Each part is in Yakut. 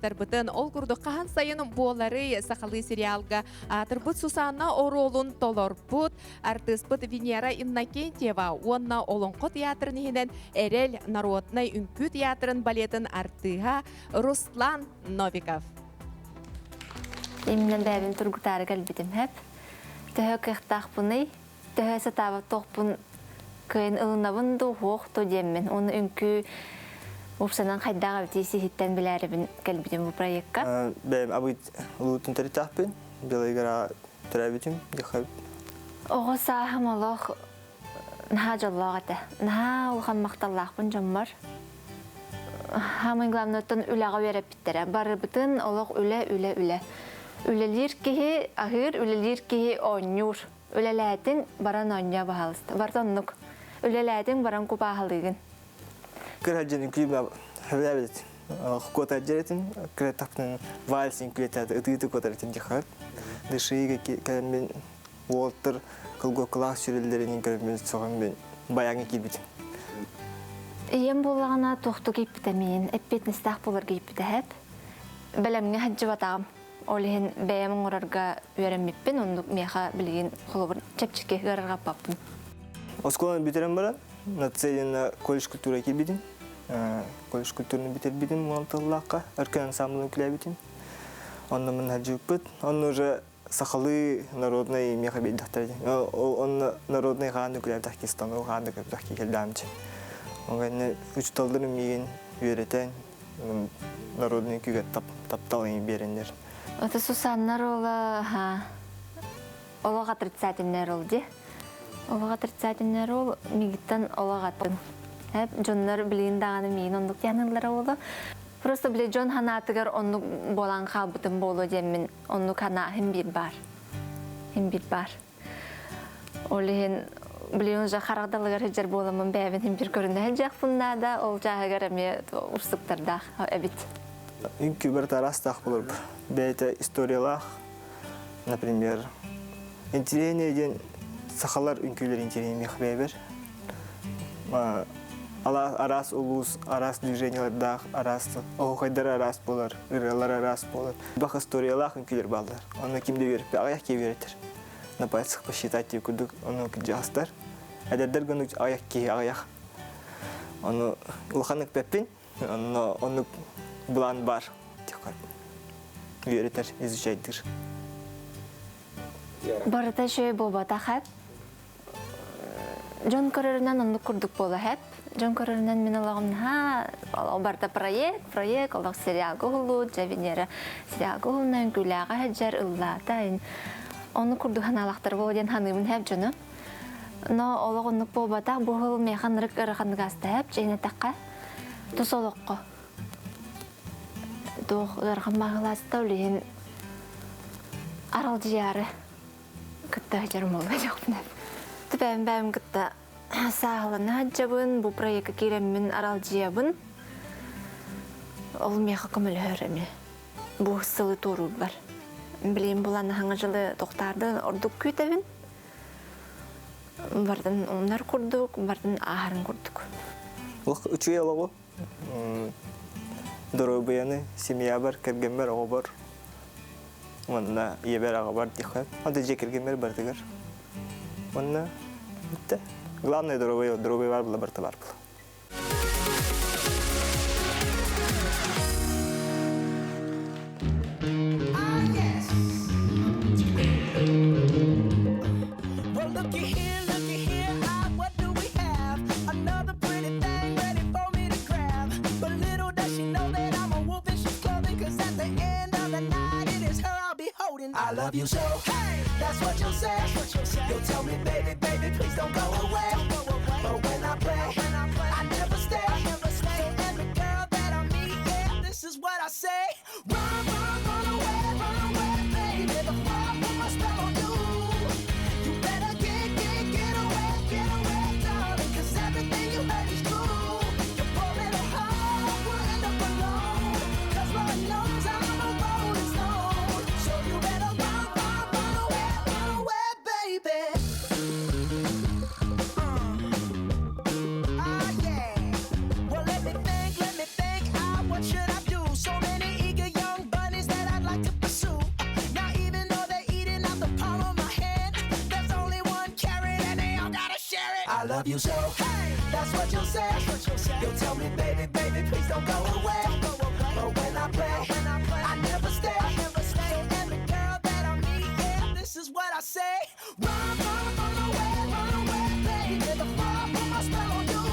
Тарбытын ол курдук хаһан сайын буоларый сахалыы сериалга аатырбыт Сусанна оруолун толорбут артыыспыт Венера Иннокентьева уонна Олоҥхо театрын иһинэн Эрэл народнай үҥкүү театрын балетын артыыһа Руслан Новиков. Именно бэйэбин тургутаары кэлбитим хэп. Төһө кыахтаахпыный, төһө сатаабат кыайын ылынабын дуу, суох дуу диэммин. Уонна үҥкүү уопсанан хайдаах эбитий сиһиттэн билээрибин кэлбитим бу проекка. Бэйэм абыт улуутун төрүттээхпин, Белая гора төрөөбүтүм, дьахабыт. Оҕо сааһым олох наһаа дьоллоох этэ. Наһаа улахан махталлаахпын дьоммор. Самый главный оттон үлэҕэ үөрэппиттэрэ. Барыбытын олох үлэ, үлэ, үлэ. Үлэлиир киһи аһыыр, үлэлиир киһи оонньуур. Үлэлээтиҥ, баран оонньоо баһаалыста. Барыта оннук. Үлэлээтиҥ, баран купааһалыыгын. Кыра дьон үҥкүү сөбүлээбит. Куотар дьэрэтин, кыра тахтын вальс үҥкүүлэтэ ытыыты куотар этин дьахар. Дышыыга кэлэммин уолтар кылгоккалаах сүрэллэрин көрөммүн соҕоммун баяҥҥа киирбитим. Ийэм буоллаҕына туохтук ииппитэ миин, эппиэтинэстээх буоларга ииппитэ эһэп. Бэлэмҥэ сылдьыбатаҕым. Ол иһин бэйэм оҥорорго үөрэммиппин, оннук миэхэ билигин холобур чэпчэки ыарырҕаппаппын. Оскуоланы бүтэрэн баран, нацелена колледж культура киирбитим. Колледж культураны бүтэрбитим уон тыллаахха, өркөн ансамблын үкүлээбитим. Онно мын сылдьыбыппыт. Онно уже сахалыы народный миэхэ биэрдэхтэрэ дии. Онно народный хаан үкүлээбитэх киһи станок хаан үкүлээбитэх киһи кэлдээмчи. Ол учууталларым миигин үөрэтэн, народный үҥкүүгэ таптал биэрэннэр. Это Сусанна рола, олох отрицательный роль ди. Олох отрицательный роль мигиттан олох атын. Дьоннор билигин даҕаны миин оннук дианыллара буолуо. Просто били дьон ханаатыгар оннук буолан хаалбытым буолуо диэммин оннук ханаа хим биир баар. Хим биир баар. Ол иһин билигин уже харах далыгар сылдьар буоламмын бэйэбин иһин бир көрүнэ сылдьыахпын наада, ол чааһыгар эмиэ уустуктардаах эбит. Үҥкүү барыта араастаах буолар. Бэйэтэ историялаах, например, интеллигенция диэн сахалар үҥкүүлэр интеллигенция бэйэбэр. Араас улуус, араас движениелардаах, араас оһуохайдар араас буолар, ырыалар араас буолар. Бах историялаах үҥкүүлэр бааллар. Онно ким да үөрэппэ, аҕыйах киһи үөрэтэр. На пальцах посчитать диир курдук ону кырдьаҕастар. Эдэрдэр гыннык аҕыйах киһи аҕыйах. Ону улаханнык пеппин, онно оннук былаан баар. Үөрэтэр, изучайдыр. Барыта үчүгэй буолбатах эп. Дьон көрөрүнэн оннук курдук буола эп. Дьон көрөрүнэн мин олоҕум наһаа барыта проект, проект, олох сериалга уһуллубут, дьэ Венера сериалга уһулна, үҥкүүлээҕэ сылдьар, ыллаата. Ону курдук санаалахтар буолуо диэн саныыбын эп дьону. Но олох оннук буолбатах, бу уһул миэхэ ынырык ыараханнык ааста эп, дьиҥин эттэххэ. Тус олоххо. Туох ыарахан баҕалааста, ол иһин аралдьыйаары кытта сылдьарым буолла дьохпун. Түбэм бэйэм кытта сааһылана сылдьабын, бу проекка киирэммин аралдьыйабын. Ол миэхэ көмөлөһөр эмиэ. Бу сылы туоруурбар. Билигин булан аһаҥа дьылы тохтаарды ордук күүтэбин. Бардын умнар курдук, бардын ааһарын курдук. Үчүгэй олоҕу доруобуйаны семьябар, кэргэммэр, оҕобор уонна ийэбэр, аҕабар диэххэ. Аны дьиэ кэргэммэр барытыгар. Уонна бүттэ. Главное доруобуйа, доруобуйа баар була барыта баар була. I love you so. Hey, that's what you'll say. You'll tell me, baby, baby, please don't go away. But when I play, I never stay. So every girl that I meet, yeah, this is what I say. Run, run, run away, run away, baby. Before I put my spell on you. You better get, get, get away, get away, darling. 'Cause everything you heard is true. Your poor little heart will end up alone. 'Cause Lord knows I'm a rolling stone. So you better run, run, run away, run away, baby. Ah, yeah. Well, let me think, let me think. Ah, what should I do? So many eager love you so. Hey, that's what you'll say. You'll tell me, baby, baby, please don't go away. But when I play, I never stay. So every girl that I meet, yeah, this is what I say. Run, run, run away, run away, baby. Before I put my spell on you.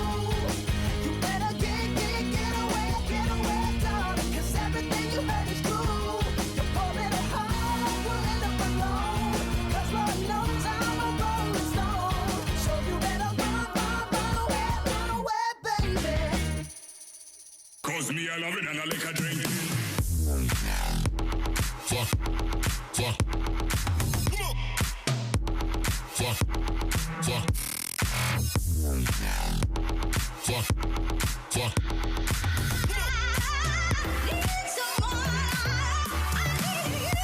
You better get, get, get away, get away, darling. 'Cause everything you heard is true. Your poor little heart will end up alone. 'Cause Lord knows I'm a rolling stone. So you better run, run, run away, run away, baby. Cause me, I love it and I like a drink. Fuck. Fuck. Come on. Fuck. Fuck. Fuck. Fuck. Need someone. I need you.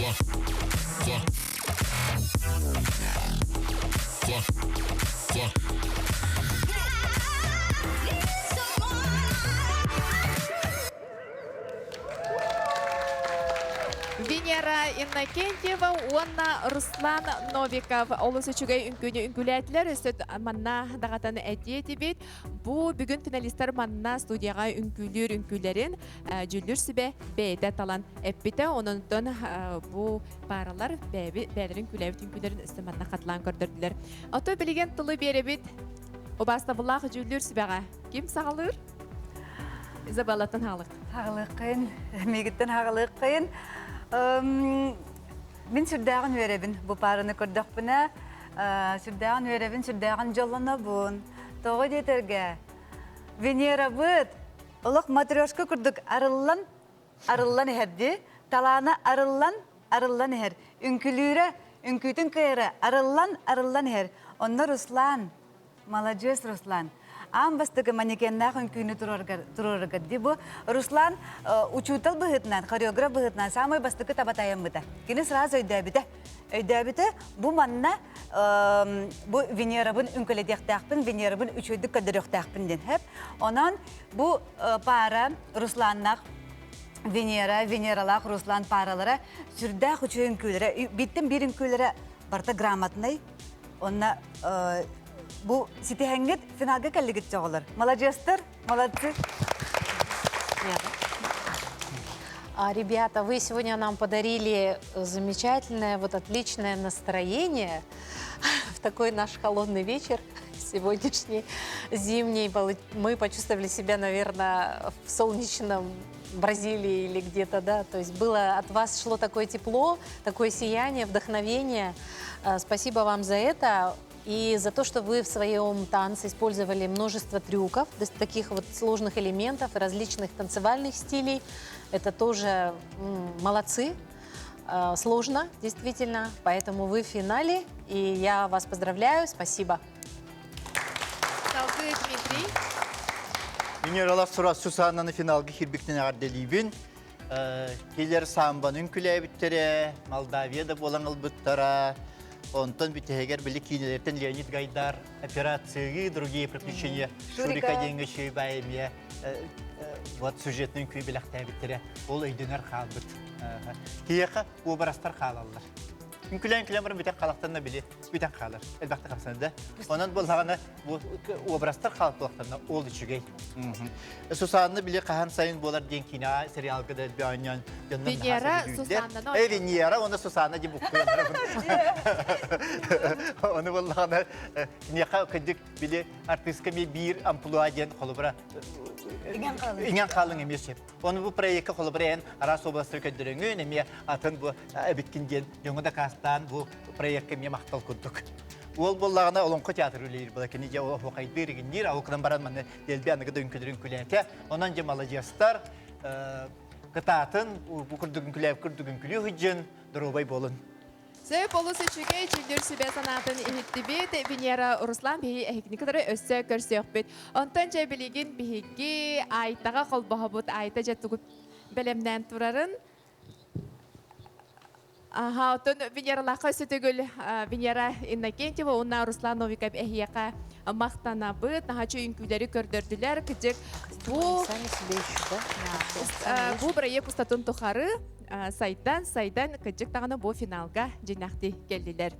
Fuck. Fuck. Fuck. Fuck. Fuck. Fuck. Need someone. Венера Иннокентьева уонна Руслан Новиков олус үчүгэй үҥкүүнү үҥкүүлээтилэр. Өссө манна даҕатан этиэ этибит. Бу бүгүн финалистар манна студияҕа үҥкүүлүүр үҥкүүлэрин дьүүллүүр сүбэ бэйэтэ талан эппитэ. Ононтон бу паралар бэйэлэрин үҥкүүлээбит үҥкүүлэрин өссө манна хатылаан көрдөрдүлэр. Ото билигин тылы биэрэбит убаастабыллаах дьүүллүүр сүбэҕэ. Ким саҕалыыр? Изабеллаттан хаалык. Хаҕылыккын, мигиттен хаҕылыккын. Мин сүрдээҕин үөрэбин бу параны көрдөхпүнэ, сүрдээҕин үөрэбин, сүрдээҕин дьоллонобун. Тоҕо диэтэргэ, Венерабыт олох матрешка курдук арыллан, арыллан иһэрди, талаана арыллан, арыллан иһэр. Үҥкүлүүрэ, үҥкүүтүн кыайара арыллан, арыллан иһэр. Онно Руслан, маладьыас Руслан. Аан бастакы манекеннаах үҥкүүнү туруораргар ди бу Руслан учуутал быһыытынан, хореограф быһыытынан самый бастакы таба тайаммыта. Кини сразу өйдөөбүтэ. Өйдөөбүтэ бу манна бу Венерабын үҥкөлетиэхтээхпин, Венерабын үчүгэйдик көрдөрүөхтээхпин диэн хэп. Онон бу пара Русланнаах Венера, Венералаах Руслан паралара сүрдээх үчүгэй үҥкүүлэрэ, биттен биир үҥкүүлэрэ барыта грамотнай. Онна бу ситиһэҥҥит финалга кэллигит чоҕолор. Маладьыастар, молодцы. Ребята, вы сегодня нам подарили замечательное, вот отличное настроение в такой наш холодный вечер сегодняшний, зимний. Мы почувствовали себя, наверное, в солнечном Бразилии или где-то, да. То есть было от вас шло такое тепло, такое сияние, вдохновение. Спасибо вам за это. И за то, что вы в своем танце использовали множество трюков, то есть таких вот сложных элементов, различных танцевальных стилей. Это тоже молодцы. Сложно, действительно. Поэтому вы в финале, и я вас поздравляю. Спасибо. Салгыы Дмитрий. Венералаах Сусаннаны финалга киирбиккитинэн эҕэрдэлиибин. Килер самбаны үҥкүүлээбиттэрэ, Молдавия да буолан ылбыттара. Онтон бүтэһигэр били киинэлэртэн Леонид Гайдар операции и другие приключения Шурика диэҥҥэ үчүгэй вот сюжетный үҥкүү бэлэхтээбиттэрэ. Ол өйдөнөр хаалбыт. Киһиэхэ уобарастар хаалаллар. Үҥкүүлээн үҥкүүлээн баран бүтэн хаалахтарына били бүтэн хаалар. Элбэхтэ хамсанды. Онон буоллаҕына бу уобарастар хаалбыттарына ол үчүгэй. Сусанна били хаһан сайын буолар диэн киинэ сериалга да бөөнньөн Венера Сусаннаны Э, Венера, оны Сусанна диэн буккуйан. Оны буоллаҕына киниэхэ кырдьык били артистка ми биир амплуа диэн холобура иҥэн хаалыҥ эмиэ сөп. Оны бу проекка холобура эн араас областар көрдөрөҥүн эмиэ атын бу эбиккин диэн дьоҥу дакаастаан бу проекка эмиэ махтал курдук. Уол буоллаҕына Олоҥхо театр үлэлиир була кини дьэ оһуохайдыыр игинниир аукынан баран манна дэлби аныгы да үҥкүлэрин үҥкүлээтэ. Онон дьэ маладьыастар кытаатын бу курдук үҥкүлээп курдук үҥкүлүү сылдьын доруобай буолун. Сөп олус үчүгэй дьүүллүүр сүбэ санаатын иһиттибит. Венера Руслан биһи эһигини кытары өссө көрсүөхпүт. Онтон дьэ билигин биһиги Айтаҕа холбоһобут. Айта дьэ тугу бэлэмнээн турарын. Аха, оттон Венералаахха өссө төгүл Венера Иннокентьева уонна Руслан Новиков эһиэхэ махтанабыт. Наһаа үҥкүүлэри көрдөрдүлэр. Кыдьык бу Сами себе еще, да? Бу проект устатын тухары сайдан, сайдан кыдьык даҕаны бу финалга дьиҥнээхтии кэллилэр.